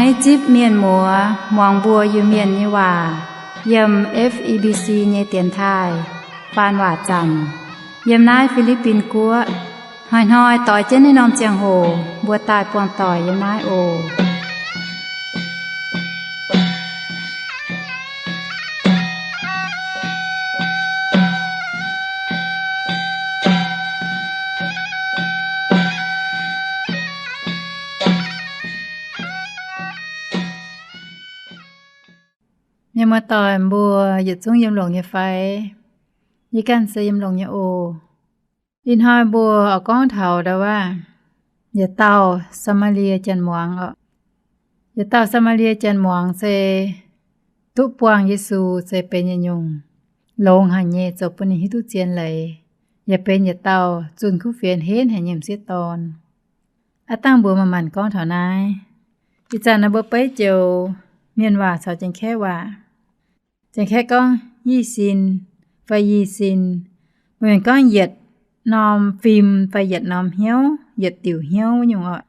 Naaiv zipv mienh muoz muangx mbuo Iu-Mienh nyei waac yiem F E B C nyei dienx taaih faan waac zanc yiem naaiv Fi^li^bin Guoqv. Hnoi-hnoi doix jienv naaiv norm ziangh hoc mbuo daaih buangh doic yiem naaiv oc. Mienh muoz-doic mbuo yietc zungv yiem longx nyei fai? Yie ganh se yiem longx nyei oc. Ih hnoi mbuo oix gorngv taux ndau wuov yietc dauh Saa^maa^lie janx muangz oc. Yietc dauh Saa^maa^lie janx muangz se duqv buangh Yesu se benx yietc nyungc longx haic nyei, zoux bun ninh hiuv duqv zien leiz, yaac benx yietc dauh zunh kuv fienx henv haic nyei m'sieqv dorn. Aav dangh mbuo manc-manc gorngv taux naaiv. Ih zanc naaiv mbuo beiv joux mienh waac caux Janx-Kaeqv waac. Janx-Kaeqv gorngv yie sin fai yie sin, mbuo Mienh gorngv yietc norm fim fai yietc norm hnyouv, yietc diuc hnyouv wuov nyungc oc.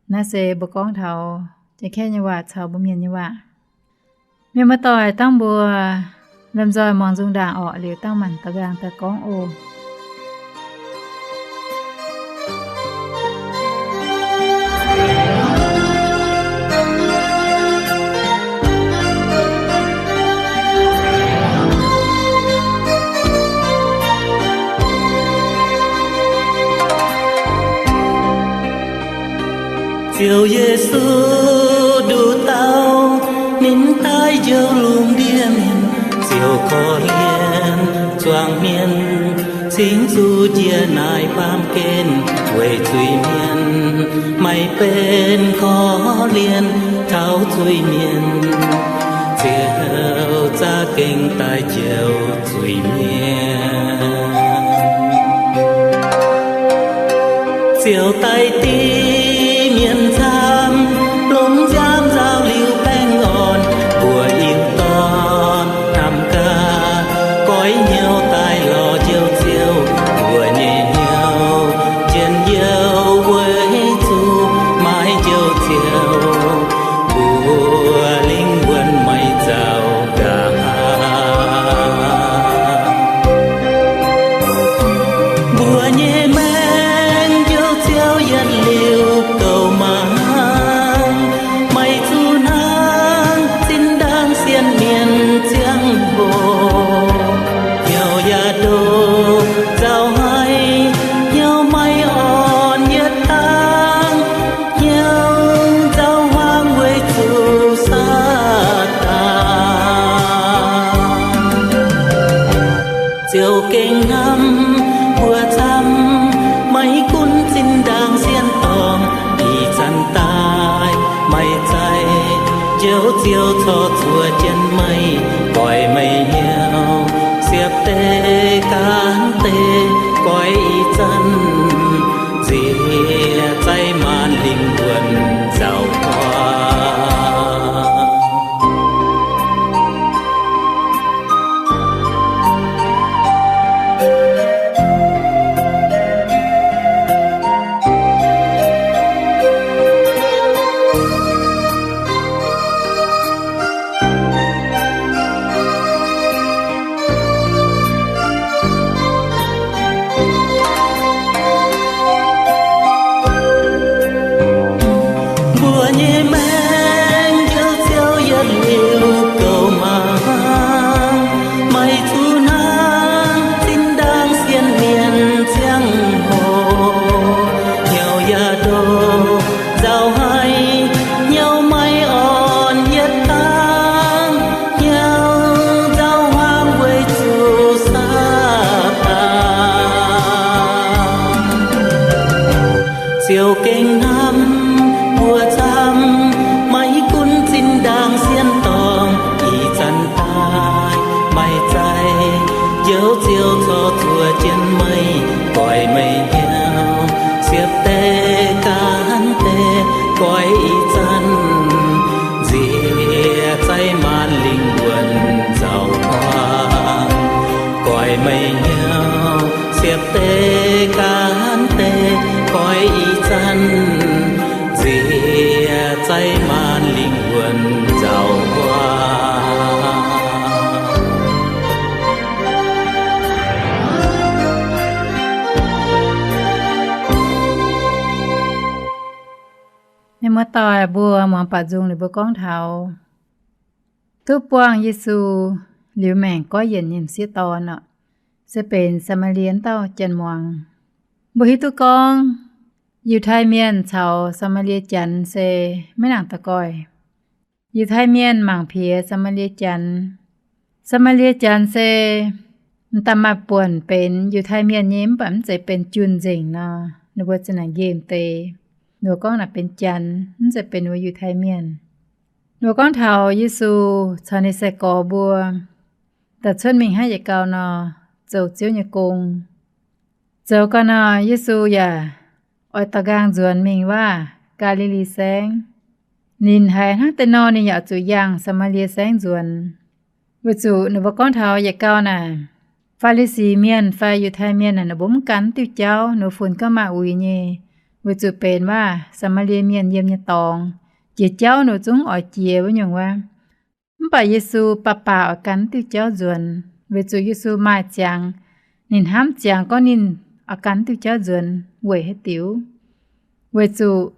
Naaiv se mbuo gorngv taux Janx-Kaeqv nyei waac caux mbuo Mienh nyei waac. Mienh muoz-doic, dangh mbuo lomh nzoih muangx nzung ndaangc orqc, liuz dangh manc daux nqaang daaih gorngv oc. Ziouv Yesu nduqc dauh, ninh daaih njoux lungh ndiev mienh. Ziouv korv-lienh zuangx mienh, cingx zuqc njiec naaic baamh gen weic zuiz-mienh. Maaih benx korv-lienh taux zuiz-mienh, Ziouv za'gengh daaih njoux zuiz-mienh. Ziouv daaih div mienh camv, longc nziaamv nzaaux liuz baengh orn, mbuox Iu-Dorn hnamv gaax, goiv hnyouv daaih lorz Njoux Ziouv. Mbuo nyei hnyouv njien-youh weic zuqc maiv Njoux Ziouv, mbuo lingh wuonh maiv nzauh nqa'haav. Mbuo nyei maengc Njoux Ziouv yietc liuz gouv mangc, maiv zuqc hnangv zinh ndaangc sienx mienh ziangh hoc. Hnyouv yaac ndoqc nzauh haic, hnyouv maiv orn yietc dangh, hnyouv nzauh huaang weic zuqc Saadaan. Ziouv gengh hnamv mbuo camv, maiv gunv zinh ndaangc sienx dorngh, ih zanc daaih maiv zeiz. Njoux Ziouv corc zuoqc jienv meih, goix meih hnyouv, siepv deix gaanv deix, goiv ih zanc, nziex zaih maanc lingh wuonh nzauh huaang. Mbuo nyei maengc Njoux Ziouv yietc liuz gouv mangc, maiv zuqc hnangv zinh ndaangc sienx mienh ziangh hoc. Hnyouv yaac ndoqc nzauh haic, hnyouv maiv orn yietc dangh, hnyouv nzauh huaang weic zuqc Saadaan. Ziouv gengh hnamv mbuo camv, maiv gunv zinh ndaangc sienx dorngh, ih zanc daaih maiv zeiz. Njoux Ziouv corc zuoqc jienv meih, goix meih hnyouv, siepv deix gaanv deix, goiv ih zanc, nziex zaih maanc lingh wuonh nzauh huaang. Goix meih hnyouv, siepv deix gaanv deix, goiv ih zanc, nziex zaih maanc Doic mbuo muangx baaux nzung liuz mbuo gorngv taux duqv buangh Yesu liuz maengc goiv yienc nyei m'sieqv dorn orqc, se benx Saa^maa^lie wuov dauh janx-muangz. Mbuo hiuv duqv gorngv Yiutai Mienh caux Saa^maa^lie Janx se maiv nangc daux goih. Yiutai Mienh mangc piex Saa^maa^lie Janx. Saa^maa^lie Janx se m'daaih maaih buonc benx Yiutai Mienh nyei mv baac mv zeiz benx junh nzengc nor, ninh mbuo za'naaic nqemh deix, ninh mbuo gorngv naaic benx Janx, mv zeiz benx wuov Yiutai Mienh. Ninh mbuo gorngv taux Yesu caux ninh sai-gorx mbuo daaih cuotv mingh hnangv yietc gau nor, zoux Ziouv nyei gong. Zoux gau nor, Yesu yaac oix dorh nqaang nzuonx mingh wuov Gaa^li^li Saengv. Ninh haiz hnangv deix nor, ninh yaac zuqc yangh Saa^maa^lie Saengv nzuonx, weic zuqc ninh mbuo gorngv taux yietc gau naaic, Faa^li^si Mienh fai Yiutai Mienh naaic, ninh mbuo mv gan diuh jauv, ninh mbuo funx gauh maaih uix nyei, weic zuqc benx wuov Saa^maa^lie Mienh yiem nyei dorngx. Jiex jauv ninh zungv oix jiex wuov nyungc wuov. Mv baac Yesu baac baac oix gan diuh jauv nzuonx, weic zuqc Yesu maaih ziangx, ninh hnamv ziangx gorngv ninh oix gan diuh jauv nzuonx weic haaix diuc? Weic zuqc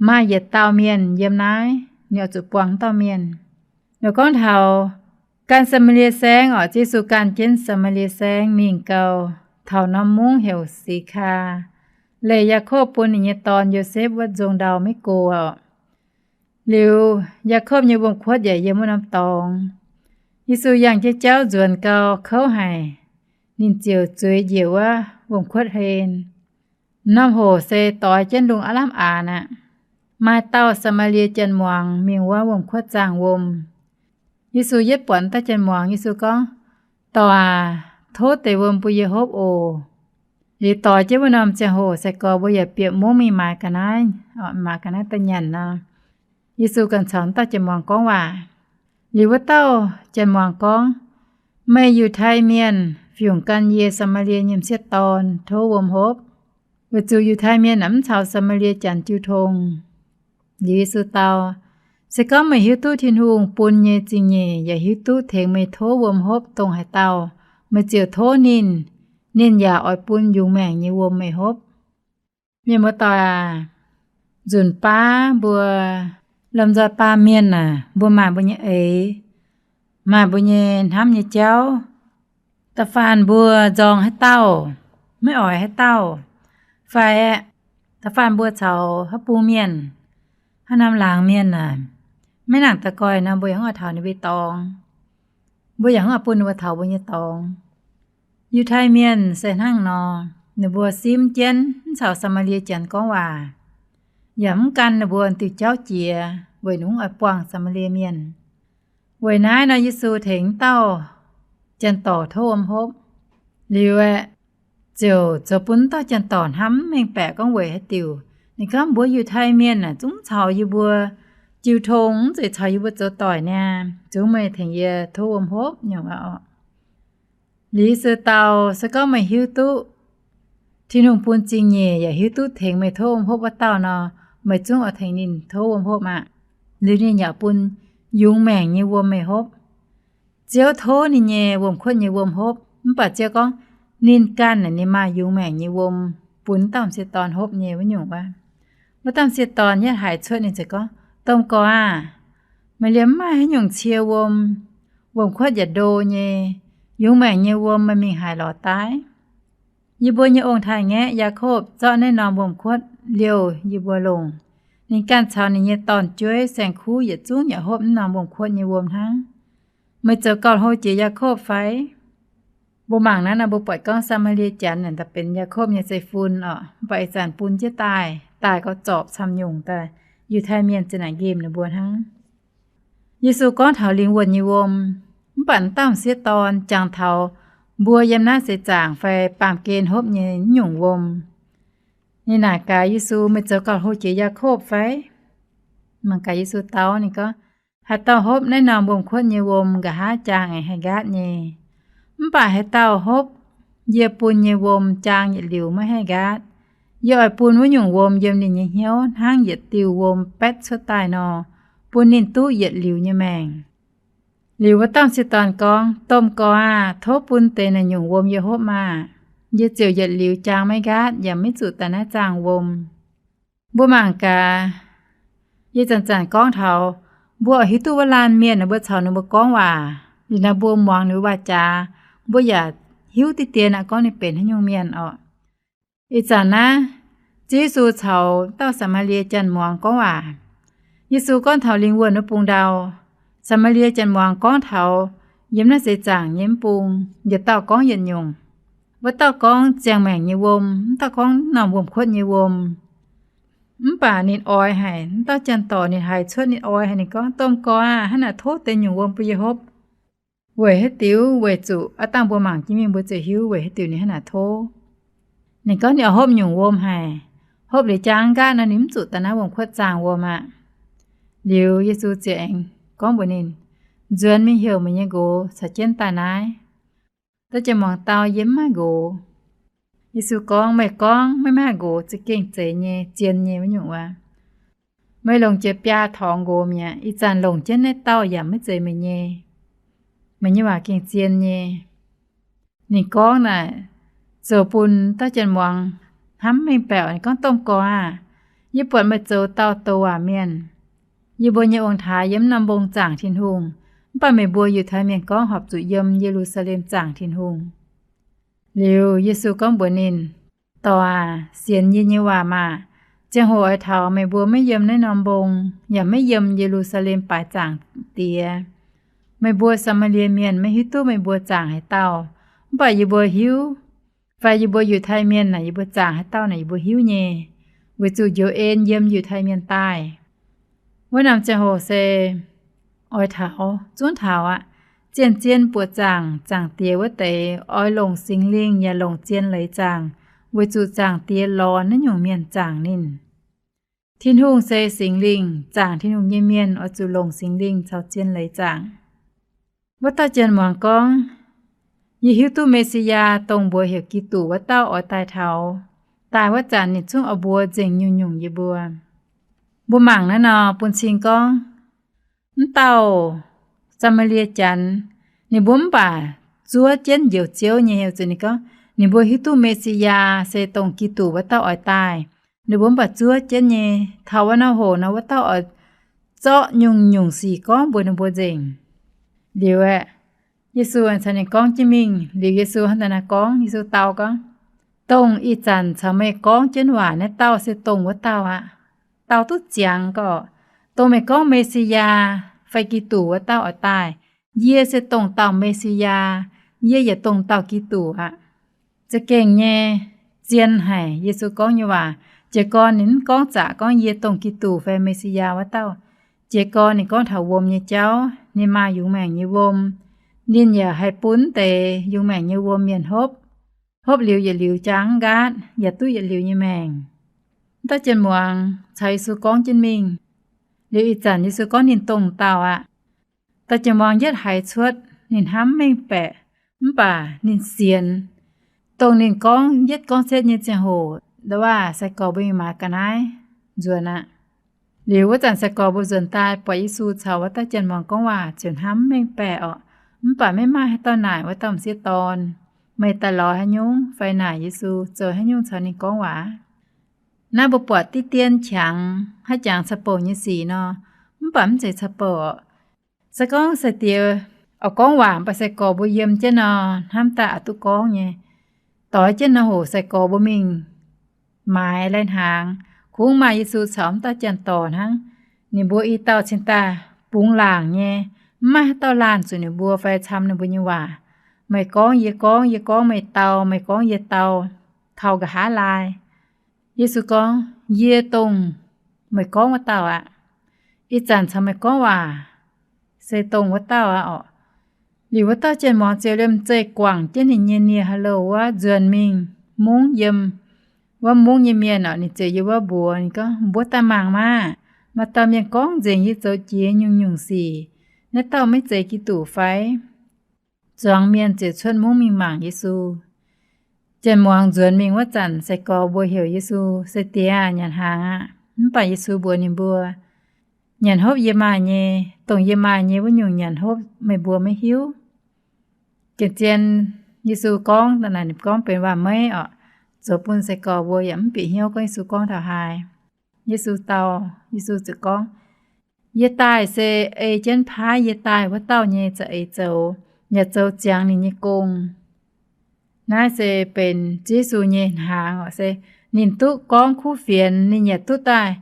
maaih yietc dauh mienh yiem naaiv, ninh oix zuqc buangh dauh mienh. Ninh gorngv taux gan Saa^maa^lie Saengv orqc. Yesu gan jienv Saa^maa^lie Saengv mingh gau, taux norm mungv heuc Sikaa, leih Yaakopv bun ninh nyei dorn Yosepv wuov nzong ndau maiv go orqc. Liuz Yaakopv nyei wuom-kuotv yaac yiem wuov norm dorngx. Yesu yangh jienv jauv nzuonx gau kouv haic, ninh ziouc zueiz njiec wuov wuom-kuotv hlen. Norm hoc se doix jienv lungh aav lamh aqc aqv. Maaih dauh Saa^maa^lie janx-muangz mingh wuov wuom-kuotv zaangh wuom. Yesu yietv buatc dauh janx-muangz, Yesu gorngv, Dorc aac, tov deix wuom bun yie hopv oc. Liuz doix jienv wuov norm ziangh hoc sai-gorx mbuo yaac bieqc mungv mingh maaiz ga'naaiv, maaiz ga'naaiv daaih nyanc nor. Yesu ganh caux dauh janx-muangz gorngv waac. Liuz wuov dauh janx-muangz gorngv, Meih Yiutai Mienh, fiungc gan yie Saa^maa^lie nyei m'sieqv dorn tov wuom hopv, weic zuqc Yiutai Mienh aeqv, mv caux Saa^maa^lie janx jiu tong. Liuz Yesu dau, Se gorngv meih hiuv duqv Tin-Hungh bun nyei zingh nyeic yaac hiuv duqv tengx meih tov wuom hopv dongh haaix dauh, meih ziouc tov ninh, ninh yaac oix bun yungz maengc nyei wuom meih hopv. Mienh muoz-doic aac, nzunc baav mbuo lomh nzoih baamh mienh aac, mbuo maaih mbuo nyei eix, maaih mbuo nyei hnamv nyei jauv. Da'faanh mbuo nzorng haaix dauh, maiv oix haaix dauh, fai aeqv, da'faanh mbuo caux haaix bung mienh, haaix norm laangz mienh aac, maiv nangc daux goih nor, mbuo yaac mv oix taux ninh mbuo dorngx. Mbuo yaac mv oix bun ninh mbuo taux mbuo nyei dorngx. Yiutai Mienh se hnangv nor, ninh mbuo simv jienv mv caux Saa^maa^lie janx gorngv waac, yaac mv gan ninh mbuo diuh jauv jiex weic ninh mv oix buangh Saa^maa^lie Mienh. Weic naaiv nor Yesu tengx dauh janx-dorc tov wuom hopv. Liuz aeqv, ziouc zoux bun dauh janx-dorc hnamv mengh baeqc gorngv weic haaix diuc. Ninh gorngv, Mbuo Yiutai Mienh aeqv, zungv caux yie mbuo jiu tong, mv zeiz caux yie mbuo zoux doic niaa. Zungv meih tengx yie tov wuom hopv nyungc aqv orqc. Liuz Yesu dau, Se gorngv meih hiuv duqv Tin-Hungh bun zingh nyeic yaac hiuv duqv tengx meih tov wuom hopv wuov dauh nor, meih zungv oix tengx ninh tov wuom hopv aqv. Liuz ninh yaac bun yungz maengc nyei wuom meih hopv. Ziouv tov ninh nyei wuom-kuotv nyei wuom hopv, mv baac Ziouv gorngv ninh ganh naaic ninh maaih yungz maengc nyei wuom bun dauh m'sieqv dorn hopv nyei wuov nyungc wuov. Wuov dauh m'sieqv dorn yietv haiz cuotv ninh ziouc gorngv, Domh Gorx aah! Meih liemh mv maaih haaix nyungc cie wuom, wuom-kuotv yaac ndo nyei. Yungz maengc nyei wuom meih mingh haaix lorz daaih? Yie mbuo nyei ong-taaix-ngaeqv Yaakopv zorqv naaiv norm wuom-kuotv liouh yie mbuo longc. Ninh ganh caux ninh nyei dorn-jueiv saeng-kuv yietc zungv yaac hopv naaiv norm wuom-kuotv nyei wuom hnangv. Meih zoux gauh hlo jiex Yaakopv fai? Mbuo mangc naaiv nor, mbuo buatc gorngv Saa^maa^lie Janx naaic daaih benx Yaakopv nyei zeiv-fun orqc, mv baac ih zanc bun jienv daaih, daaih gauh zorpc camv nyungc daaih, Yiutai Mienh za'naaic nqemh ninh mbuo hnangv. Yesu gorngv taux lingh wuonh nyei wuom, mv baac dauh m'sieqv dorn jangx taux mbuo yiem naaiv seix zaangc fai baamh gen hopv nyei nyungc wuom. Ninh naaic gaax Yesu, Meih zoux gauh hlo jiex Yaakopv fai? Mangc gaax Yesu dau ninh gorngv, Haaix dauh hopv naaiv norm wuom-kuotv nyei wuom, nqa'haav jaang aengx haih nqaatv nyei. Mv baac haaix dauh hopv yie bun nyei wuom, jaang yietc liuz maiv haih nqaatv. Yie oix bun wuov nyungc wuom yiem ninh nyei hnyouv hnangv yietc diuh wuom baetv cuotv daaih nor, bun ninh duqv yietc liuz nyei maengc. Liuz wuov dauh m'sieqv dorn gorngv, Domh Gorx aah! Tov bun deix naaic nyungc wuom yie hopv maah! Yie ziouc yietc liuz jaang maiv nqaatv yaac maiv zuqc daaih naaiv zaangh wuom. Mbuo mangc gaax, Yie zanc-zanc gorngv taux mbuo oix hiuv duqv wuov laanh mienh naaic, mbuo caux ninh mbuo gorngv waac, liuz naaic mbuo muangx ninh mbuo waac-jaax, mbuo yaac hiuv diqv dien aqv gorngv ninh benx haaix nyungc mienh orqc. Ih zanc naaiv, Ziouv Yesu caux dauh Saa^maa^lie Janx-muangz gorngv waac. Yesu gorngv taux lingh wuonh wuov bung ndau. Saa^maa^lie Janx-muangz gorngv taux yiem naaiv seix zaangc nyei mv bung, yietc dauh gorngv yietc nyungc. Wuov dauh gorngv ziangh maengc nyei wuom, wuov dauh gorngv norm wuom-kuotv nyei wuom. Mv baac ninh oix haic, wuov dauh janx-dorc ninh haiz cuotv ninh oix haic, ninh gorngv, Domh Gorx aah, hnangv naaic tov deix nyungc wuom bun yie hopv. Weic haaix diuc? Weic zuqc aav dangh mbuo mangc jienv mingh mbuo ziouc hiuv weic haaix diuc ninh hnangv naaic tov. Ninh gorngv ninh oix hopv nyungc wuom haic. Hopv liuz jangv nqaatv nor ninh mv zuqc daaih naaiv wuom-kuotv zaangh wuom aqv. Liuz Yesu ziouc aengx gorngv mbuox ninh, Nzuonx mingh heuc meih nyei nqox caux jienv daaih naaiv. Dauh janx-muangz dau, Yie mv maaih nqox. Yesu gorngv, Meih gorngv meih mv maaih nqox za'gengh zeiz nyei, zien nyei wuov nyungc wuov. Meih longc jiex biaa torngx nqox mi'aqv. Ih zanc longc jienv naaiv dauh yaac maiv zeiz meih nyei. Meih nyei waac gengh zien nyei. Ninh gorngv naaic zoux bun dauh janx-muangz hnamv mengh baeqc. Ninh gorngv, Domh Gorx aah, yie buatc meih zoux dauh douc waac mienh. Yie mbuo nyei ong-taaix yiem norm mbong zaangc Tin-Hungh, mv baac meih mbuo Yiutai Mienh gorngv horpc zuqc yiem Ye^lu^saa^lem zaangc Tin-Hungh. Liuz Yesu gorngv mbuox ninh, Dorc aac, sienx yie nyei waac maah! Ziangh hoc oix taux meih mbuo maiv yiem naaiv norm mbong yaac maiv yiem Ye^lu^saa^lem baaix Zaangc Diex. Meih mbuo Saa^maa^lie Mienh maiv hiuv duqv meih mbuo zaangc haaix dauh, mv baac yie mbuo hiuv. Fai yie mbuo Yiutai Mienh naaic yie mbuo zaangc haaix dauh naaic yie mbuo hiuv nyei, weic zuqc njoux en yiem Yiutai Mienh daaih. Wuov norm ziangh hoc se oix taux, zungv taux aqv. Zien-zien buoqc zaangc Zaangc Diex wuov deix oix longc Singx Lingh yaac longc zien leiz zaangc, weic zuqc Zaangc Diex lorz naaiv nyungc mienh zaangc ninh. Tin-Hungh se Singx Lingh, zaangc Tin-Hungh nyei mienh oix zuqc longc Singx Lingh caux zien leiz zaangc. Wuov dauh janx-muangz gorngv, Yie hiuv duqv Me^si^yaa, dongh mbuox heuc Giduc wuov dauh oix daaih taux. Daaih wuov zanc ninh zungv oix mbuox nzengc nyungc-nyungc yie mbuo. Mbuo mangc naaiv nor bun cing gorngv, mv dauh Saa^maa^lie Janx, ninh mbuo mv baac zuov jienv Njoux Ziouv nyei heuc zuqc ninh gorngv, ninh mbuo hiuv duqv Me^si^yaa se dongh Giduc wuov dauh oix daaih. Ninh mbuo mv baac zuov jienv nyei. Taux wuov norm hoc nor wuov dauh oix zorqv nyungc-nyungc sic gorngv mbuox ninh mbuo nzengc. Liuz aeqv, Yesu caux ninh gorngv jienv mingh. Liuz Yesu hnangv naaiv gorngv, Yesu dau gorngv, Dongh ih zanc caux meih gorngv jienv waac naaiv dauh se dongh wuov dauh aqv. Dau duqv ziangx gorqv, dongh meih gorngv Me^si^yaa fai Giduc wuov dauh oix daaih. Yie se dongh dauh Me^si^yaa, yie yaac dongh dauh Giduc aqv. Za'gengh nyei, zien haic Yesu gorngv nyei waac. Jiez gorn ninh mv gorngv zaqc gorngv yie dongh Giduc fai Me^si^yaa wuov dauh. Jiez gorn ninh gorngv taux wuom nyei jauv, ninh maaih yungz maengc nyei wuom. Ninh yaac haih bun deix yungz maengc nyei wuom mienh hopv. Hopv liuz yietc liuz jangv nqaatv, yaac duqv yietc liuz nyei maengc. Dauh janx-muangz caux Yesu gorngv jienv mingh. Liuz ih zanc Yesu gorngv ninh dongh dauh aqv. Dauh janx-muangz yietv haiz cuotv, ninh hnamv mengh baeqc, mv baac ninh sienx. Dongh ninh gorngv yietv gorngv setv nyei ziangh hoc, ndau waac sai-gorx mbuo mingh maaiz ga'naaiv nzuonx aqv. Liuz wuov zanc sai-gorx mbuo nzuonx daaih buatc Yesu caux wuov dauh janx-muangz gorngv waac ziouc hnamv mengh baeqc orqc. Mv baac maiv maaih haaix dauh naaic wuov dauh m'sieqv dorn, Meih daaih lorz haaix nyungc? Fai naaic Yesu zoux haaix nyungc caux ninh gorngv waac? Naaiv mbuo buatc diqv dien qangx haaix jangx caqv-bouc nyei sic nor, mv baac mv zeiz caqv-bouc orqc. Se gorngv sai-diex oix gorngv waac mv baac sai-gorx mbuo yiem jienv nor, hnamv daaih aqc duqv gorngv nyei. Doix jienv nor hoc sai-gorx mbuo mingh maaiz lai-hnaangx, kungx maaih Yesu caux wuov dauh janx-dorc hnangv. Ninh mbuo i dauh cingx daaih bungx laangc nyei, mv maaih haaix dauh laanh zuqc ninh mbuo fai camv ninh mbuo nyei waac. Meih gorngv yie gorngv, yie gorngv meih dau, meih gorngv yie dau, taux nqa'haav laai. Yesu gorngv, Yie dongh meih gorngv wuov dauh aqv. Ih zanc caux meih gorngv waac se dongh wuov dauh aqv orqc. Liuz wuov dauh janx-muangz ziouc liemh zeih guangc jienv ninh nyei nie ha'louh wuov nzuonx mingh mungv yiem wuov mungv nyei mienh orqc. Ninh ziouc yiem wuov mbuox ninh gorngv, Mbuo daaih mangc maah! Maaih dauh mienh gorngv nzengc yie zoux jiex nyungc-nyungc sic. Naaiv dauh maiv zeiz Giduc fai? Zuangx mienh ziouc cuotv mungv mingh mangc Yesu. Janx-muangz nzuonx mingh wuov zanc sai-gorx mbuo heuc Yesu, Sai-Diex aah! Nyanc hnaangx aqv. Mv baac Yesu mbuox ninh mbuo, Nyanc hopv yie maaih nyei. Dongh yie maaih nyei wuov nyungc nyanc hopv meih mbuo maiv hiuv. Ga'zien Yesu gorngv daaih naaic ninh gorngv benx waac-meiv orqc, zoux bun sai-gorx mbuo yaac mv bieqc hnyouv gorngv Yesu gorngv taux haaix. Yesu dau, Yesu ziouc gorngv, Yie daaih se ei jienv paaiv yie daaih wuov dauh nyei za'eix zoux, yaac zoux ziangx ninh nyei gong. Naaiv se benx Ziouv Yesu nyei hnaangx oc. Se ninh duqv gorngv kuv fienx, ninh yaac duqv daaih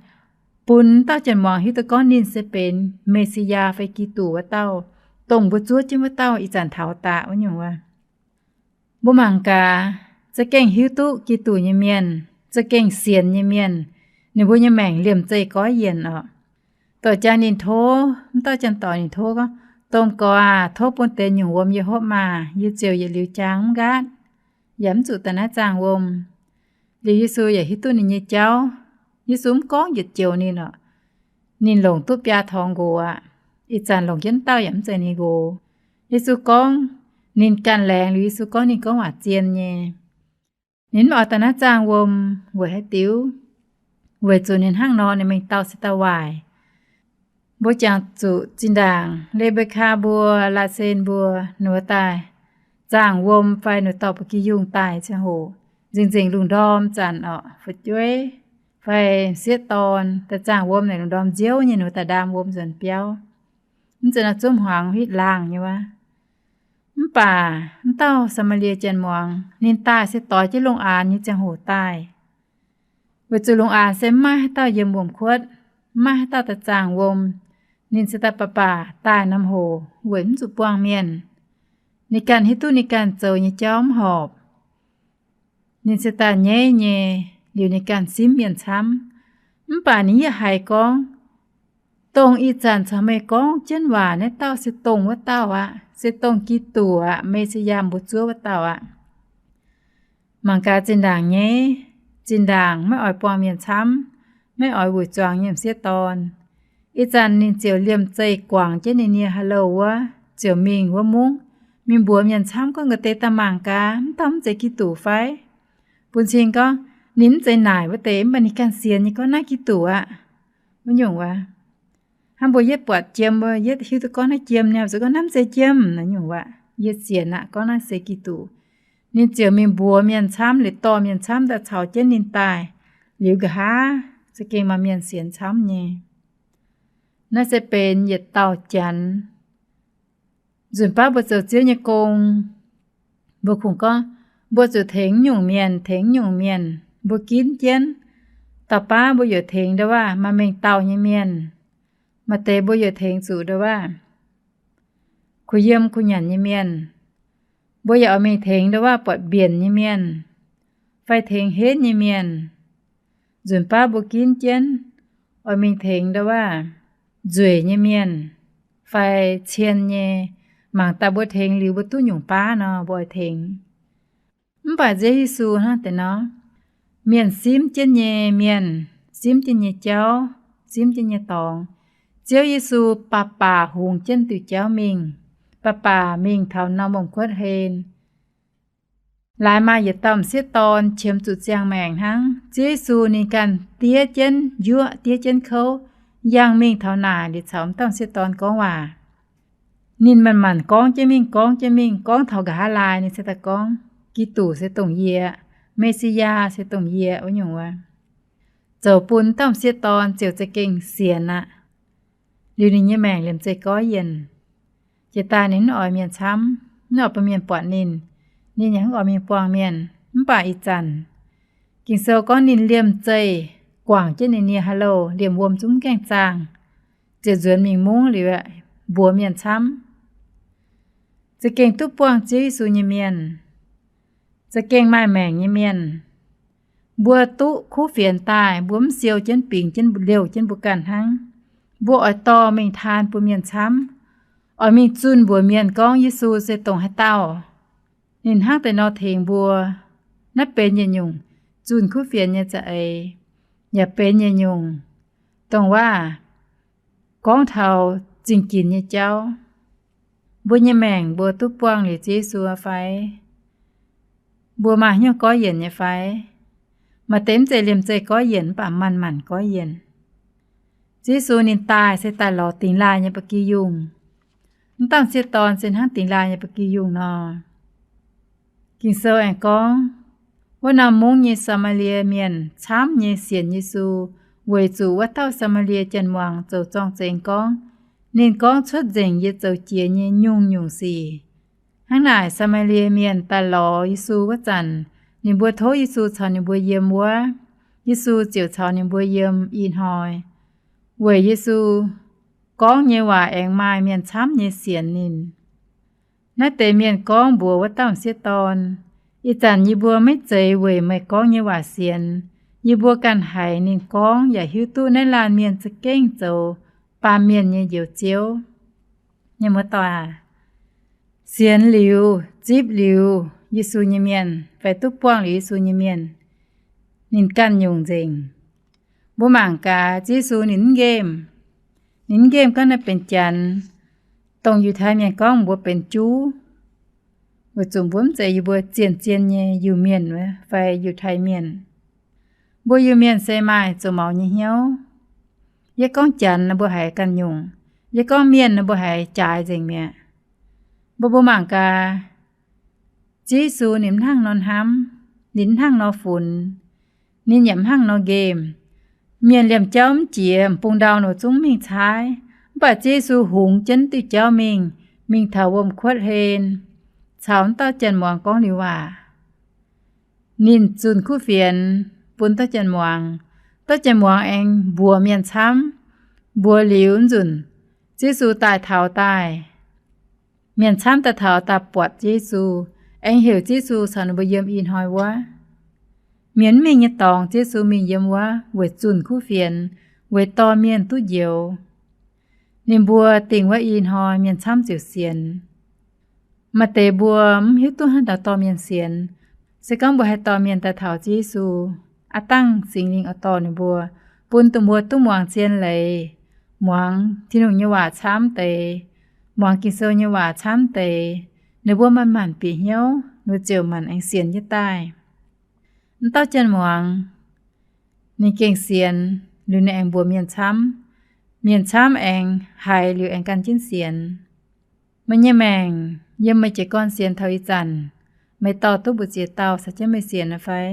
bun dauh janx muangx hiuv duqv gorngv ninh se benx Me^si^yaa fai Giduc wuov dauh, dongh mbuo zuov jienv wuov dauh ih zanc taux daqc wuov nyungc wuov. Mbuo mangc gaax, za'gengh hiuv duqv Giduc nyei mienh, za'gengh sienx nyei mienh, ninh mbuo nyei maengc liemh zeih goiv yienc oc. Dorh jang ninh tov, mv dauh janx-doic ninh tov gorngv, Domh Gorx aac, tov bun deix nyungc wuom yie hopv maah! Yie ziouc yietc liuz jaang mv nqaatv, yaac mv zuqc daaih naaiv zaangh wuom. Liuz Yesu yaac hiuv duqv ninh nyei jauv. Yesu mv gorngv yietc joux ninh oc. Ninh longc duqv biaa torngx nqox aqv. Ih zanc longc jienv dauh yaac mv zeiz ninh nqox. Yesu gorngv ninh ganh laengz, liuz Yesu gorngv ninh gorngv waac zien nyei. Ninh mv oix daaih naaiv zaangh wuom weic haaix diuc? Weic zuqc ninh hnangv nor ninh mengh dauh se dauh waaic. Mbuo jangx zuqc zinh ndaangc Le^mbe^kaa mbuo, Laasen mbuo, ninh mbuo daaih zaangh wuom fai ninh dorh ba'gi yungh daaih ziangh hoc, nzengc nzengc lungh ndorm zanc oc, fu'jueiv fai m'sieqv dorn daaih zaangh wuom naaic lungh ndorm nziouv nyei, ninh mbuo daaih ndaam wuom nzuonx biauv. Mv zeiz nor zungv hmuangx hitv laangh nyei wuov. Mv baac mv dauh Saa^maa^lie janx muangx, ninh daaih se doix jienv lungh aanx nyei ziangh hoc daaih. Weic zuqc lungh aanx se mv maaih haaix dauh yiem wuom-kuotv, mv maaih haaix dauh daaih zaangh wuom. Ninh se daaih baac baac daaih norm hoc weic mv zuqc buangh mienh. Ninh ganh hiuv duqv ninh ganh zoux nyei jauv mv horpc. Ninh se daaih nyaiv nyei, liuz ninh ganh simv mienh camv. Mv baac ninh yaac haiz gorngv, dongh ih zanc caux meih gorngv jienv waac naaiv dauh se dongh wuov dauh aqv, se dongh Giduc aqv, Me^si^yaa mbuo zuov wuov dauh aqv. Mangc gaax, zinh ndaangc nyaiv, zinh ndaangc maiv oix buangh mienh camv, maiv oix wuic zuangx nyei m'sieqv dorn. Ih zanc ninh ziouc liemh zeih guangc jienv ninh nyei ha'louh wuov, ziouc mingh wuov mungv, mingh mbuox mienh camv gorngv, ga'deix daaih mangc gaax, mv dauh mv zeiz Giduc fai? Bun cing gorngv, ninh mv zeiz naaic wuov deix, mv baac ninh ganh sienx nyei gorngv naaiv Giduc aqv. Wuov nyungc wuov. Hnangv mbuo yietv buatc jiem, mbuo yietv hiuv duqv gorngv naaiv jiem nyei, zuqc gorngv naaiv mv zeiz jiem, naaiv nyungc wuov. Yie sienx aqv, gorngv naaiv se Giduc. Ninh ziouc mingh mbuox mienh camv, liuz dorh mienh camv daaih caux jienv ninh daaih. Liuz nqa'haav za'gengh maaih mienh sienx camv nyei. Naaiv se benx yietc dauh Janx. Nzunc baav mbuo zoux Ziouv nyei gong, mbuo kungx gorngv, mbuo zuqc tengx nyungc mienh, tengx nyungc mienh. Mbuo ginv jienv, dauh baav mbuo youc tengx ndau-waav maaih mengh dauh nyei mienh. Maaih deix mbuo youc tengx zuqc ndau-waav kuh yiem kuh nyanc nyei mienh. Mbuo yaac oix mingh tengx ndau-waav buatc mbienc nyei mienh, fai tengx henv nyei mienh. Nzunc baav mbuo ginv jienv, oix mingh tengx ndau-waav nzueic nyei mienh, fai cien nyei. Mangc daaih mbuo tengx liuz mbuo duqv nyungc baav nor, mbuo oix tengx. Mv baac Ziouv Yesu hnangv deix nor, mienh simv jienv nyei mienh, simv jienv nyei jauv, simv jienv nyei dorngx. Ziouv Yesu baac baac hungx jienv diuh jauv mingh, baac baac mingh taux norm wuom-kuotv hlen. Laaix maaih yietc dauh m'sieqv dorn qiemx zuqc ziangh maengc hnangv. Ziouv Yesu ninh ganh diev jienv njuov, diev jienv kouv, yangh mingh taux naaic liuz caux m'dauh m'sieqv dorn gorngv waac. Ninh manc-manc gorngv jienv mingh, gorngv jienv mingh, gorngv taux nqa'haav laai ninh se daaih gorngv, Giduc se dongh yie, Me^si^yaa se dongh yie, wuov nyungc wuov. Zoux bun dauh m'sieqv dorn ziouc za'gengh sienx aqv. Liuz ninh nyei maengc liemh zeih goiv yienc. Jiex daaih ninh mv oix mienh camv, mv oix bun mienh buatc ninh. Ninh yaac mv oix mingh buangh mienh. Mv baac ih zanc Ging-Sou gorngv ninh liemh zeih guangc jienv ninh nyei ha'louh, liemh wuom zungv mv gaengh zaangh, ziouc nzuonx mingh mungv liuz mbuox mienh camv. Za'gengh duqv buangh Ziouv Yesu nyei mienh, za'gengh maaih maengc nyei mienh, mbuo duqv kuv fienx daaih, mbuo mv siou jienv bingx jienv liouh jienv mbuo ganh hnangv. Mbuo oix dorh mingh taan bun mienh camv, oix mingh zunh mbuox mienh gorngv Yesu se dongh haaix dauh. Ninh hnangv deix nor tengx mbuo. Naaiv benx yietc nyungc zunh kuv fienx nyei za'eix, yaac benx yietc nyungc dongh waac gorngv taux zingh ginx nyei jauv. Mbuo nyei maengc mbuo duqv buangh liuz Ziouv Yesu fai? Mbuo maaih hnyouv goiv yienc nyei fai? Maaih deix mv zeiz liemh zeih goiv yienc, mv baac manc-manc goiv yienc. Ziouv Yesu ninh daaih se daaih lorz dingx laaih nyei ba'gi yungh. Mv dauh m'sieqv dorn se hnangv dingx laaih nyei ba'gi yungh nor. Ging-Sou aengx gorngv, wuov norm mungv nyei Saa^maa^lie Mienh camv nyei sienx Yesu, weic zuqc wuov dauh Saa^maa^lie Janx-muangz zoux zorng-zengx gorngv, ninh gorngv cuotv nzengc yie zoux jiex nyei nyungc-nyungc sic. Hnangv naaic, Saa^maa^lie Mienh daaih lorz Yesu wuov zanc, ninh mbuo tov Yesu caux ninh mbuo yiem wuov. Yesu ziouc caux ninh mbuo yiem ih hnoi, weic Yesu gorngv nyei waac aengx maaih mienh camv nyei sienx ninh. Naaiv deix mienh gorngv mbuox wuov dauh m'sieqv dorn, Ih zanc yie mbuo maiv zeiz weic meih gorngv nyei waac sienx. Yie mbuo ganh haiz ninh gorngv yaac hiuv duqv naaiv laanh mienh za'gengh zoux baamh mienh nyei Njoux Ziouv. Mienh muoz-doic aac, sienx liuz, zipv liuz Yesu nyei mienh fai duqv buangh liuz Yesu nyei mienh, ninh ganh nyungc nzengc. Mbuo mangc gaax, Ziouv Yesu ninh mv nqemh. Ninh mv nqemh gorngv naaiv benx Janx, dongh Yiutai Mienh gorngv mbuo benx Juv, weic zuqc mbuo mv zeiz yie mbuo zien-zien nyei Iu-Mienh fai Yiutai Mienh. Mbuo Iu-Mienh se maaih zuqc maux nyei hnyouv. Yie gorngv Janx nor mbuo haiz ganh nyungc, yie gorngv Mienh nor mbuo haiz jaaix nzengc mi'aqv. Mbuo, mbuo mangc gaax, Ziouv Yesu ninh mv hnangv nor hnamv, ninh mv hnangv nor funx, ninh yaac mv hnangv nor nqemh. Mienh liemh jauv mv jiex, m'bung ndau nor zungv mingh caaiv. Mv baac Ziouv Yesu hungx jienv diuh jauv mingh, mingh taux wuom-kuotv hlen, caux wuov dauh janx-muangz gorngv liuz waac. Ninh zunh kuv fienx bun dauh janx-muangz. Dauh janx-muangz aengx mbuox mienh camv. Mbuox liuz nzunc, Ziouv Yesu daaih taux daaih. Mienh camv daaih taux daaih buatc Ziouv Yesu, aengx heuc Ziouv Yesu caux ninh mbuo yiem ih hnoi wuov. Mienh mv mingh nyei dorngx Ziouv Yesu mingh yiem wuov weic zunh kuv fienx, weic dorh mienh duqv njoux. Ninh mbuo dingh wuov ih hnoi mienh camv ziouc sienx. Maaih deix mbuo mv hiuv duqv hnangv haaix nor dorh mienh sienx. Se gorngv mbuo haih dorh mienh daaih taux Ziouv Yesu, aav dangh Singx Lingh oix dorh ninh mbuo, bun dongh mbuo duqv muangx zien leiz, muangx Tin-Hungh nyei waac camv deix, muangx Ging-Sou nyei waac camv deix, ninh mbuo manc-manc bieqc hnyouv, ninh mbuo ziouc manc aengx sienx jienv daaih. Wuov dauh janx-muangz, ninh gengh sienx, liuz ninh aengx mbuox mienh camv. Mienh camv aengx haiz liuz aengx gan jienv sienx. Meih nyei maengc yiem meih jiez gorn sienx taux ih zanc, meih dorh duqv mbu'ziex dauh caux jienv meih sienx aqv fai?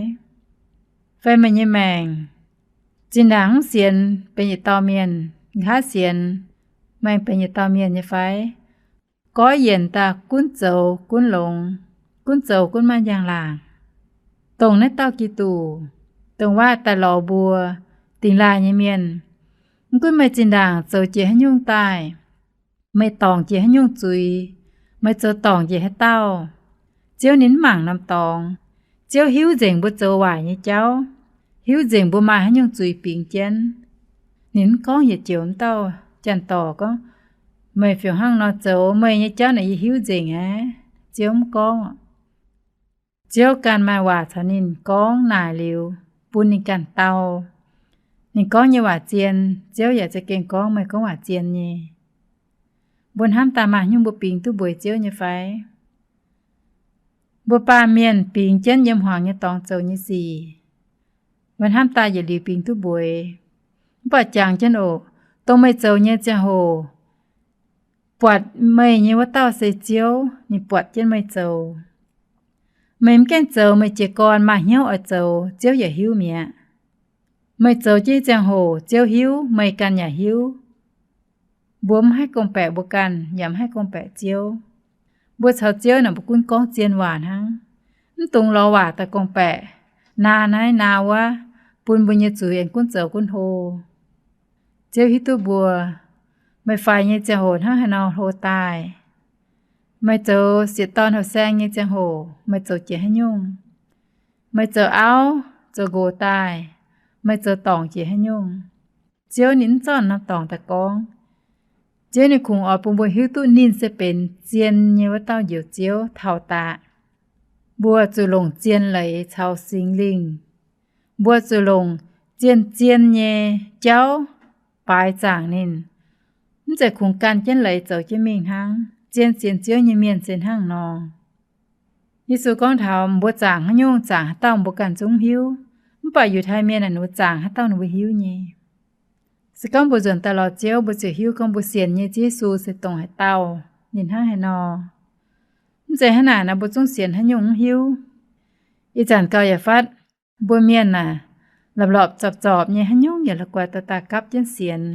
Fai meih nyei maengc zinh ndaangc mv sienx benx yietc dauh mienh, nqa'haav sienx, meih benx yietc dauh mienh nyei fai? Goiv yienc daaih gunv zoux gunv longx, gunv zoux gunv maaih njang-laangc. Dongh naaiv dauh Giduc, dongh waac daaih lorz mbuo dingh laaih nyei mienh, mv gunv meih zinh ndaangc zoux jiex haaix nyungc daaih, meih dorngc jiex haaix nyungc zuiz, meih zoux dorngc jiex haaix dauh, Ziouv ninh mv mangc norm dorngx. Ziouv hiuv nzengc mbuo zoux waaic nyei jauv, hiuv nzengc mbuo maaih haaix nyungc zuiz bingx jienv. Ninh mv gorngv yietc joux wuov dauh janx-dorc gorngv, meih fioux hnangv nor zoux, meih nyei jauv naaic yie hiuv nzengc aqv. Ziouv mv gorngv. Ziouv ganh maaih waac caux ninh gorngv naaic liuz, bun ninh ganh dau. Ninh gorngv nyei waac zien, Ziouv yaac za'gengh gorngv meih gorngv waac zien nyei. Mbuo hnamv daaih maaih nyungc mbuo bingx duqv mbueiz Ziouv nyei fai? Mbuo baamh mienh bingx jienv yiem hmuangx nyei dorngx zoux nyei sic, mbuo hnamv daaih yietc liuz bingx duqv mbueiz. Mv baac jangx jienv oc, dongh meih zoux nyei ziangh hoc, buatc meih nyei wuov dauh se Ziouv, ninh buatc jienv meih zoux. Meih mv gaengh zoux, meih jiez gorn maaih hnyouv oix zoux, Ziouv yaac hiuv mi'aqv. Meih zoux jienv nyei ziangh hoc Ziouv hiuv, meih ganh yaac hiuv. Mbuo mv haih gorngv-baeqc mbuo ganh, yaac mv haih gorngv-baeqc Ziouv. Mbuo caux Ziouv naaic mbuo gunv gorngv zien waac hnangv, mv dungx lorz waac daaih gorngv-baeqc, naa naaiv naa wuov, bun mbuo nyei zuiz aengx gunv zoux gunv hlo. Ziouv hiuv duqv mbuo, meih faix nyei ziangh hoc hnangv haaix nor hlo daaih. Meih zoux sieqv dorn houh saeng nyei ziangh hoc meih zoux jiex haaix nyungc? Meih zoux auv zoux nqox daaih, meih zoux dorngc jiex haaix nyungc? Ziouv ninh mv zorqv norm dorngc daaih gorngv. Ziouv ninh kungx oix bun mbuo hiuv duqv ninh se benx zien nyei wuov dauh Njoux Ziouv taux daqc. Mbuo zuqc longc zien leiz caux Singx Lingh. Mbuo zuqc longc zien-zien nyei jauv baaix zaangc ninh. Mv zeiz kungx gan jienv leiz zoux jienv mingh hnangv. Zien sienx Ziouv nyei mienh se hnangv nor. Yesu gorngv taux mbuo zaangc haaix nyungc, zaangc haaix dauh mbuo ganh zungv hiuv. Mv baac Yiutai Mienh naaic ninh mbuo zaangc haaix dauh ninh mbuo hiuv nyei. Se gorngv mbuo nzuonx daaih lorz Ziouv, mbuo ziouc hiuv gorngv mbuo sienx nyei Ziouv Yesu se dongh haaix dauh, ninh hnangv haaix nor. Mv zeiz hnangv naaic nor mbuo zungv sienx haaix nyungc mv hiuv. Ih zanc gauh yaac fatv, mbuo mienh aah, lorpc lorpc zorpc zorpc nyei, haaix nyungc yaac la'guaih daaih daaih gapv jienv sienx.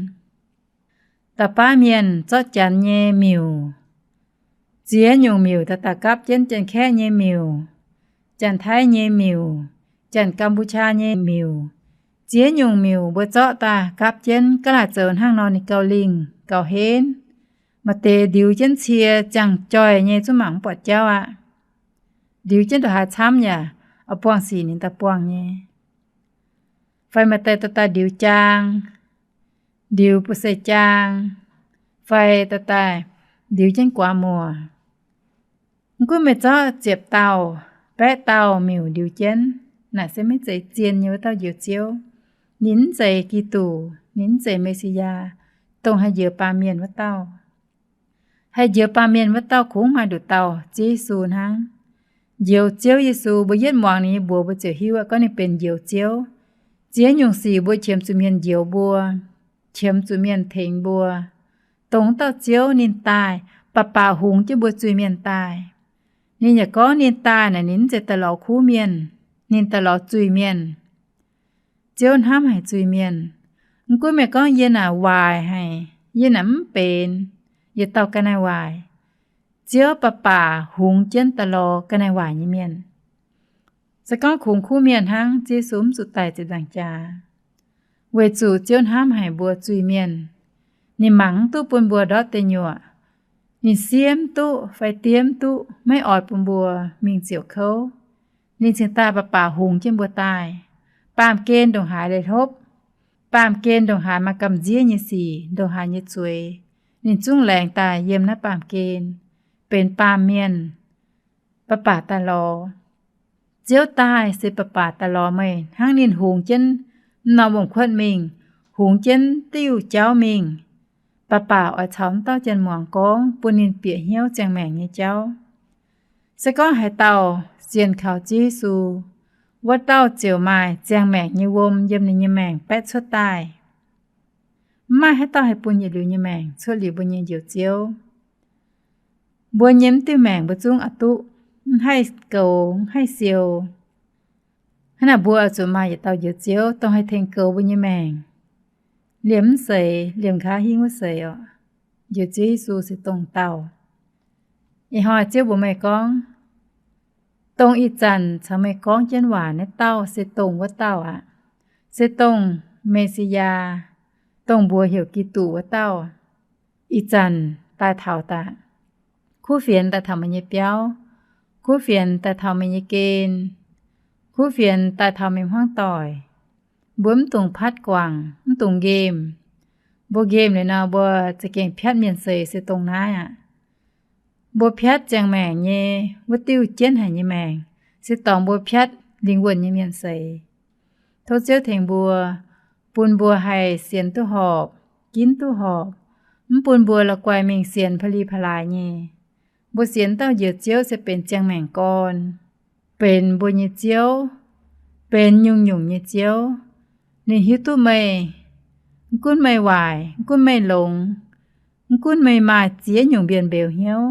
Da'baav mienh zorqv Janx nyei miuc, ziex nyungc miuc daaih daaih gapv jienv, Janx-Kaeqv nyei miuc, Janx-Taiv nyei miuc, Janx-Gam^pu^qaa nyei miuc, ziex nyungc miuc mbuo zorqv daaih gapv jienv, ga'naaiv zoux hnangv nor ninh gauh lingh gauh henv. Maaih deix ndiux jienv cie ziangh joih nyei zungv mangc mv buatc jauv aqv. Ndiux jienv ndongc haaix camv yaac oix buangh sic ninh daaih buangh nyei. Fai maaih deix daaih daaih ndiux jaang, ndiux bu se jaang, fai daaih daaih ndiux jienv guaax muoc. Mv gunv meih zorqv ziepc dauh, baeqv dauh miuc ndiux jienv, naaic se maiv zeiz zien nyei wuov dauh Njoux Ziouv. Ninh mv zeiz Giduc, ninh mv zeiz Me^si^yaa, dongh haih njoux baamh mienh wuov dauh. Haih njoux baamh mienh wuov dauh kungx maaih nduqc dauh, Ziouv Yesu hnangv. Njoux Ziouv Yesu, mbuo yietv muangx ninh nyei mbuox mbuo ziouc hiuv aqv, gorngv ninh benx Njoux Ziouv. Ziex nyungc sic mbuo qiemx zuqc mienh njoux mbuo, qiemx zuqc mienh tengx mbuo. Dongh wuov dauh Ziouv ninh daaih baac baac hungx jienv mbuo zuiz-mienh daaih. Ninh yaac gorngv ninh daaih naaic ninh mv zeiz daaih lorz kuv mienh, ninh daaih lorz zuiz-mienh. Ziouv hnamv haic zuiz-mienh. Mv gunv meih gorngv yie naaic waaic haic, yie naaic mv benx yietc dauh ga'naaiv waaic, Ziouv baac baac hungx jienv daaih lorz ga'naaiv waaic nyei mienh. Se gorngv kungx kuv mienh hnangv, Ziouv Yesu mv zuqc daic ziepc nzaangc jaax. Weic zuqc Ziouv hnamv haic mbuo zuiz-mienh, ninh mangc mv duqv bun mbuo ndortv deic nyuoqc. Ninh siemv duqv fai diemv duqv maiv oix bun mbuo mingh ziouc kouv. Ninh cingx daaih baac baac hungx jienv mbuo daaih. Baamh gen ndongc haaix leiz hlopv, baamh gen ndongc haaix maaih gamh nziev nyei sic, ndongc haaix nyei zueiz, ninh zungv laengz daaih yiem naaiv baamh gen, benx baamh mienh, baac baac daaih lorz. Ziouv daaih se baac baac daaih lorz meih, hnangv ninh hungx jienv norm wuom-kuotv mingh, hungx jienv diuh jauv mingh, baac baac oix caux wuov dauh janx-muangz gorngv bun ninh bieqc hnyouv ziangh maengc nyei jauv. Se gorngv haaix dauh sienx kaux Ziouv Yesu, wuov dauh ziouc maaih ziangh maengc nyei wuom yiem ninh nyei maengc baeqv cuotv daaih. Mv maaih haaix dauh haih bun yietc liuz nyei maengc cuotv liuz mbuo nyei Njoux Ziouv. Mbuo nyei mv diuh maengc mbuo zungv oix duqv, mv haih goux, mv haih siou. Hnangv naaic mbuo zuqc maaih yietc dauh Njoux Ziouv dongh haih tengx goux mbuo nyei maengc, liemh mv seix, liemh nqa'haav hingv wuov seix oc. Njoux Ziouv Yesu se dongh dauh. Ih hnoi Ziouv mbuox meih gorngv, dongh ih zanc caux meih gorngv jienv waac naaiv dauh se dongh wuov dauh aqv. Se dongh Me^si^yaa, dongh mbuox heuc Giduc wuov dauh. Ih zanc daaih taux daaih. Kuv fienx daaih taux meih nyei biauv. Kuv fienx daaih taux meih nyei gen. Kuv fienx daaih taux meih hmuangv doic. Mbuo mv dungx patv guangc, mv dungx nqemh. Mbuo nqemh liuz nor, mbuo za'gengh piatv mienh seix se dongh naaiv aqv. Mbuo piatv ziangh maengc nyei wuov diuh jienv haic nyei maengc, se dorngx mbuo piatv lingh wuonh nyei mienh seix. Tov Ziouv tengx mbuo, bun mbuo haih sienx duqv horpc, ginv duqv horpc, mv bun mbuo la'guaih mingh sienx pa'li pa'laaix nyei. Mbuo sienx dauh Njoux Ziouv se benx ziangh maengc gorn, benx mbuo nyei Ziouv, benx nyungc-nyungc nyei Ziouv. Ninh hiuv duqv meih, mv gunv meih waaic, mv gunv meih longx, mv gunv meih maaih ziex nyungc mbienc mbeux hnyouv,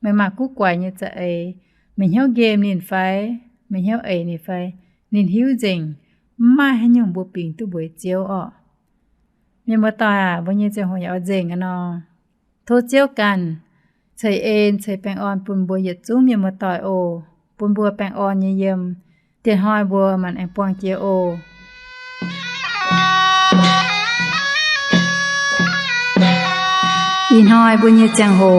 meih maaih guv guaix nyei za'eix, meih hnyouv nqemh ninh fai, meih hnyouv eix ninh fai, ninh hiuv nzengc. Mv maaih haaix nyungc mbuo bingx duqv mbuox Ziouv orqc. Mienh muoz-doic aac, mbuo nyei ziangh hoc yaac oix nzengc aqv nor. Tov Ziouv ganh ceix en ceix baengh orn bun mbuo yietc zungv mienh muoz-doic oc. Bun mbuo baengh orn nyei yiem. Dieh hnoi mbuo maanc aengx buangh jiex oc. Ih hnoi mbuo nyei ziangh hoc